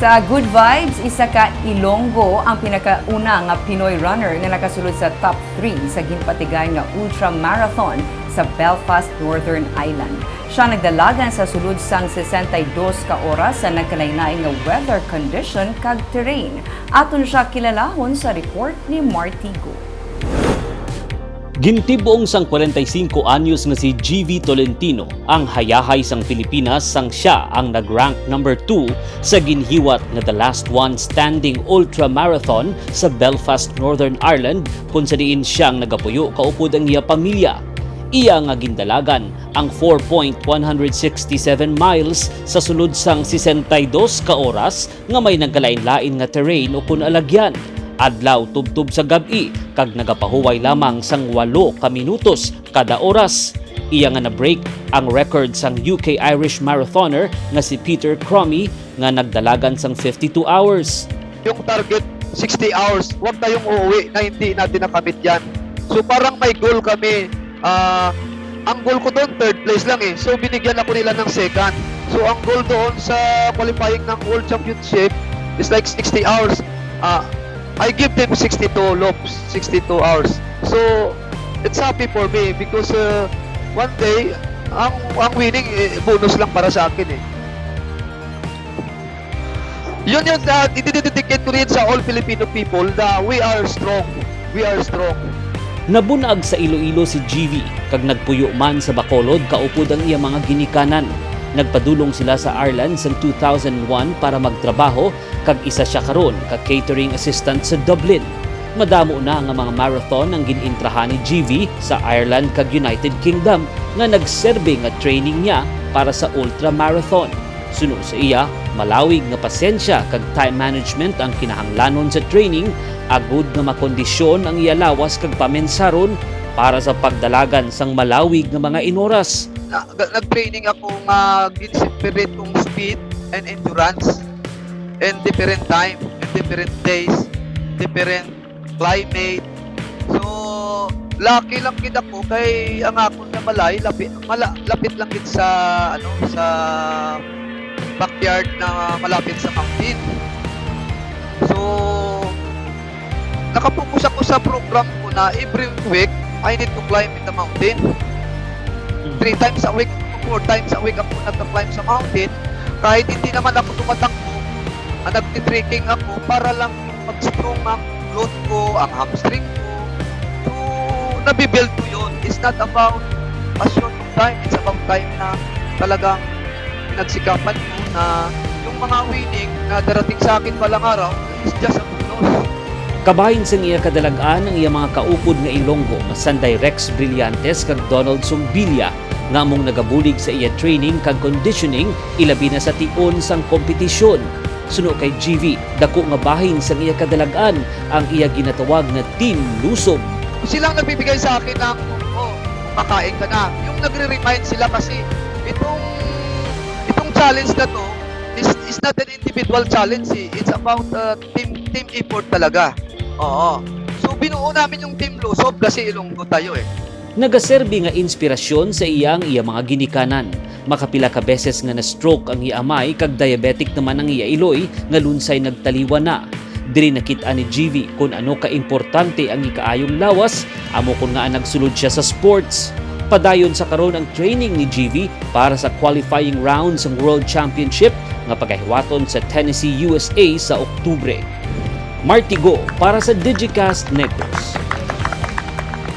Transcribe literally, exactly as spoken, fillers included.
Sa Good Vibes, isa ka Ilonggo ang pinakauna nga Pinoy runner nga nakasulod sa top three sa ginpatigayon nga ultra marathon sa Belfast, Northern Ireland. Siya nagdalagan sa sulod sang sesenta y dos ka oras sa nagkalain-lain nga weather condition kag terrain. Aton siya kilalahon sa report ni Martigo. Gintib-ong sang kwarenta y singko anyos nga si G V Tolentino ang hayahay sang Pilipinas sang siya ang nag-rank number two sa ginhiwat nga The Last One Standing Ultra Marathon sa Belfast, Northern Ireland, kung sa diin siya ang nagapuyo kaupod ang iya pamilya. Iya nga gindalagan ang four point one hundred sixty-seven miles sa sulod sang sesenta y dos ka oras nga may nagkalain-lain nga terrain o kun alagyan, adlaw tubtob sa gab-i, kag nagapahuway lamang sang walo ka minutos kada oras. Iya nga na-break ang record sang U K Irish marathoner nga si Peter Cromie nga nagdalagan sang fifty-two hours. Yung target, sixty hours. Huwag kayong uuwi na hindi natin nakamit yan. So parang may goal kami. Ah, ang goal ko doon, third place lang eh. So binigyan ako nila ng second. So ang goal doon sa qualifying ng World Championship is like sixty hours. Ah, I give them sixty-two loops, sixty-two hours. So it's happy for me because uh, one day, ang, ang winning, eh, bonus lang para sa akin eh. Yun yun, uh, ididedicate ko rin sa all Filipino people na we are strong. We are strong. Nabunag sa Iloilo si G V kag nagpuyo man sa Bacolod kaupod ang iya mga ginikanan. Nagpadulong sila sa Ireland sang two thousand one para magtrabaho kag isa siya karon ka catering assistant sa Dublin. Madamo na nga mga marathon ang gin-intrahan ni G V sa Ireland kag United Kingdom nga nagserbi nga training niya para sa ultra marathon. Suno sa iya, malawig nga pasensya kag time management ang kinahanglanon sa training, agud nga makondisyon ang iya lawas kag pamensaron para sa pagdalagan sang malawig nga mga inoras. Na, ga-, nag-training ako nga gin-separate kong speed and endurance in different time, in different days, different climate. So, lucky lang gid ako kay ang akon nga balay lapit, mala-, lapit lang gid sa, ano, sa backyard na malapit sa mountain. So, nakapokus ako sa program ko na every week I need to climb in the mountain. Three times a week, four times a week ako nagka-climb sa mountain. Kahit hindi naman ako tumatakbo, ah, nagti-trekking ako para lang mag-strong ang glute ko, ang hamstring ko. So, nabibuild ko yun. It's not about a short time. It's about time na talagang pinagsikapan ko na yung mga winning na darating sa akin balang araw is just a bonus. Kabahin sang iya kadalag-an ang iya mga kaupod nga Ilonggo nga sanday Rex Brillantes kag Donald Sumbilla nga among nagabulig sa iya training kag conditioning, ilabi na sa tion sang kompetisyon. Suno kay G V, dako nga bahin sang iya kadalag-an ang iya ginatawag nga Team Lusob. Silang nagbibigay sa akin ng, "Oh, kakain ka na." Yung nagre-remind sila kasi itong, itong challenge na 'to is, is not an individual challenge eh. It's about, uh, team, team effort talaga. Oo. So, binuo namin yung Team Lusob kasi Ilonggo tayo eh. Nagaserbi nga inspirasyon sa iya ang iya mga ginikanan. Makapila ka beses nga na-stroke ang iya amay kag diabetic naman ang iya iloy nga lunsay nagtaliwan na. Diri nakit-an ni G V kon ano kaimportante ang ikaayong lawas, amo kon ngaa nagsulod siya sa sports. Padayon sa karon ang training ni G V para sa qualifying round sang World Championship nga pagahiwaton sa Tennessee, U S A sa Oktubre. Martigo para sa Digicast Negros.